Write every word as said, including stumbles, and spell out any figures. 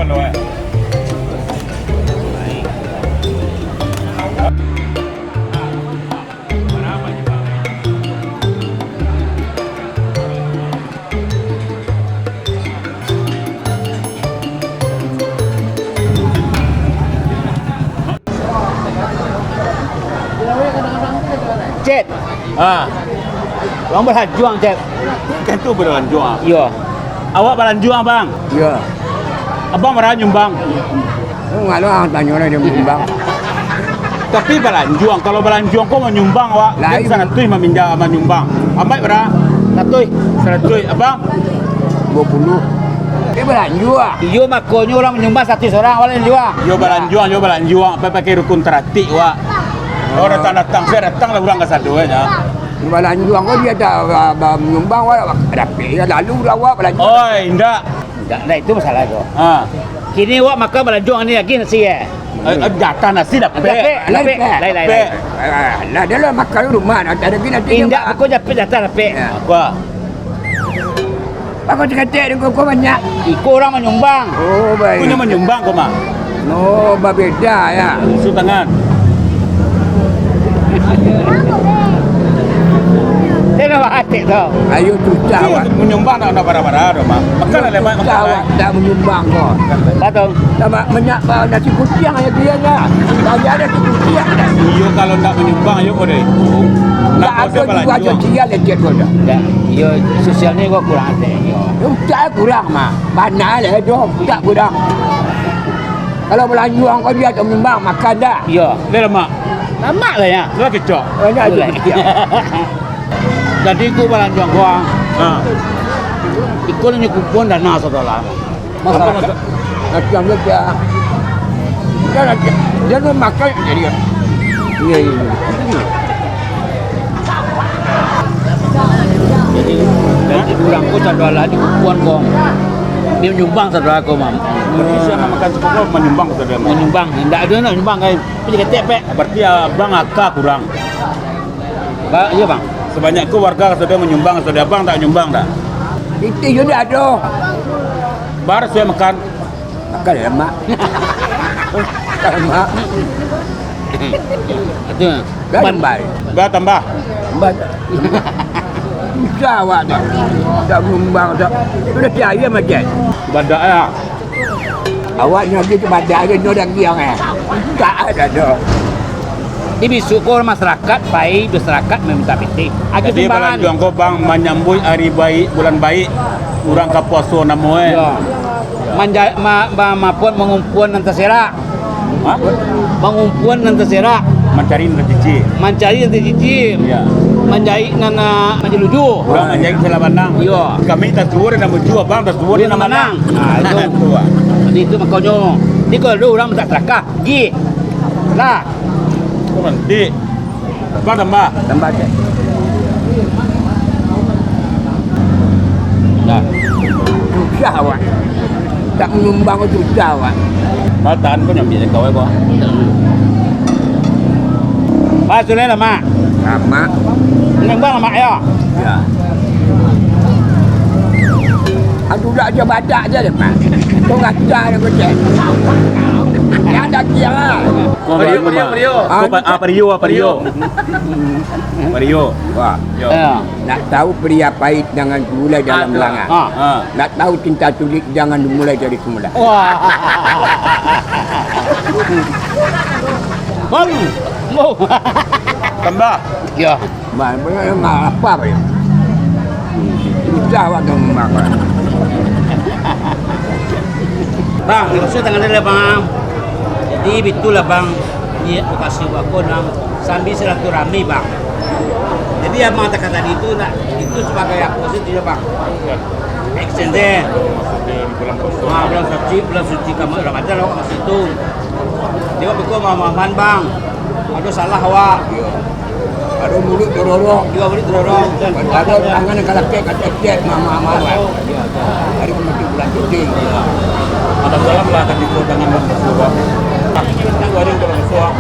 Cep. Ah. Urang balanjuang, Cep. Kan tu balanjuang. Iyo. Awak balanjuang, Bang? Iyo. Abang bara nyumbang? Ngalo ang tanyo lah dia manyumbang. Tapi balanjuang, kalau balanjuang ko manyumbang, awak. Lain. Saratuih maminjam, manyumbang. Ambai bara? Saratuih. Saratuih. Abang? Duo puluah. Dia balanjuang. Iyo, makonyo urang manyumbang saratuih surang, awak balanjuang. Iyo, balanjuang, iyo, balanjuang. Apo pakai rukun taratik, wak? Oh, datang-datang, saya datang lah urang kasado, eh, dah. Balanjuang ko dia dah, ba-, ba-, manyumbang, wak, dapek, ya, lalu lah, wak, balanjuang. Oi, indak. Indak, indak, itu masalah tu. Ha. Kini wak makan balanjuang ni lagi nasi, eh? Eh, eh, jatah nasi dapek. Dapek, dapek. Dapek. Lain, lain, lain. Dapek. Ah, lah, dah lah makan rumah, nanti ada lagi nanti. Indak, aku dapek jatah dapek. Ya. Apa? Bako saketek di koko banyak. Iko urang manyumbang. Oh, baik. Punyo manyumbang ko mah. No, babeda ya. Musuh tangan. Dia dah bahatik tu. Ayo susah, wak. Manyumbang nak, nak bara-bara tu mah. Makan lah lemak, makan lah. Susah, wak, tak manyumbang ko. Batul. Sama banyak, ah, nasi kuciang aja dia dah. Banyak nasi kuciang dah. Iyo, kalau ndak manyumbang, iyo, ko deh. Ndak ado jua sosial lecet ko dah. Ndak. Iyo, sosial ni ko kurang ado, iyo. Utak kurang mah. Bana lah doh, utak kurang. Kalau balanjuang ko dia tu manyumbang, makan dah. Iyo. Dia lamak. Lamak lah ya. Dia kecok. Banyak tu kecok. Jadi ko balanjuang ko, ah. Ha. Iko nyo kumpuan dana sadolah. Masyarakat. Macam dia, dia, dia, dia, dia makan, jadi, iya, iya, iya. Jadi, jadi urang ko sadolah di kumpuan ko. Dia manyumbang sadolah ko, mam. Berarti siapa makan cukup ko manyumbang sadolah, mam? Manyumbang. Ndak ado nak manyumbang, kan. Tapi dia ketek, pek. Berarti abang aka kurang. Ba-, iya, Bang. Sabanyak ko warga sudah manyumbang, sudah abang tak manyumbang dah? Itu yo dah ado. Bar sudah makan. Makan ya, Mak. Makan, Mak. Itu. Dah tambah. Dah tambah. Tambah. Susah awak dah. Tak manyumbang dah. Sudah tiap hari macam. Badak ya. Awak nyo lagi tu badan nyo daging, eh. Tak ado doh. Di bisuak ko masyarakat pai, masyarakat maminta pitih. Ajo sumbangan. Jadi, balanjuang ko, Bang, manyambuik ari baik, bulan baik, urang ka puaso namo, eh. Yo. Manja-, ma-, ma-, mapun mangumpuan nan taserak. Hah? Mangumpuan nan taserak. Mancari nan tacici. Mancari nan tacici. Iya. Manjaik nan, ah, manjaluju. Urang manjaik salah manang. Iyo. Kami tasuo nan maju, abang tasuo nan manang. Nah, itu. Itu, ah. Jadi itu makonyo. Jadi kalau urang minta sarakah, gi. Lah. Ko nanti. Tambah, tambah. Tambah, Cek. Dah. Susah awak. Tak manyumbang susah awak. Ba, tahan ko nyambi kau, eh, ko. Ba, sudah lama. Lama. Manyumbang lama, yo? Ya. Aduh, dak aja badak je, Mak. Kau rasa dia, kau cek. Yang dah kira. Pario, pario, pario. Ah, ko pa-, ah, pario, ah, pario. Pario. Wah. Yo. Ya. Nak tahu pria pahit, jangan dimulai dalam, ah, tu, langang. Ah. Ah. Nak tahu cinta sulit, jangan dimulai dari semula. Wah. Bang. Tambah. Ya. Bang, bang, bang, apa, Bang? Susah awak tu makan. Bang, maksud tangan dia, Bang. Jadi, bitulah, Bang. Ni lokasi buat ko, Bang. Sambil silaturahmi, Bang. Jadi, abang katakan tadi tu, nak, itu sebagai apa sih dia, Bang? Action deh. Maksudnya, di bulan puasa. Ah, bulan suci, bulan suci kamu Ramadan, awak masih tu. Dia buat betul, Bang, Bang. Ada salah, awak. Ado muluik dororok. Iyo, muluik dororok. Ado tangan nan kalakek, kacek-kacek, mama-mama. Hari pemati bulan suci. Ada salah lah, kan, itu tangan nan basuah. Itu hari bulan basuah.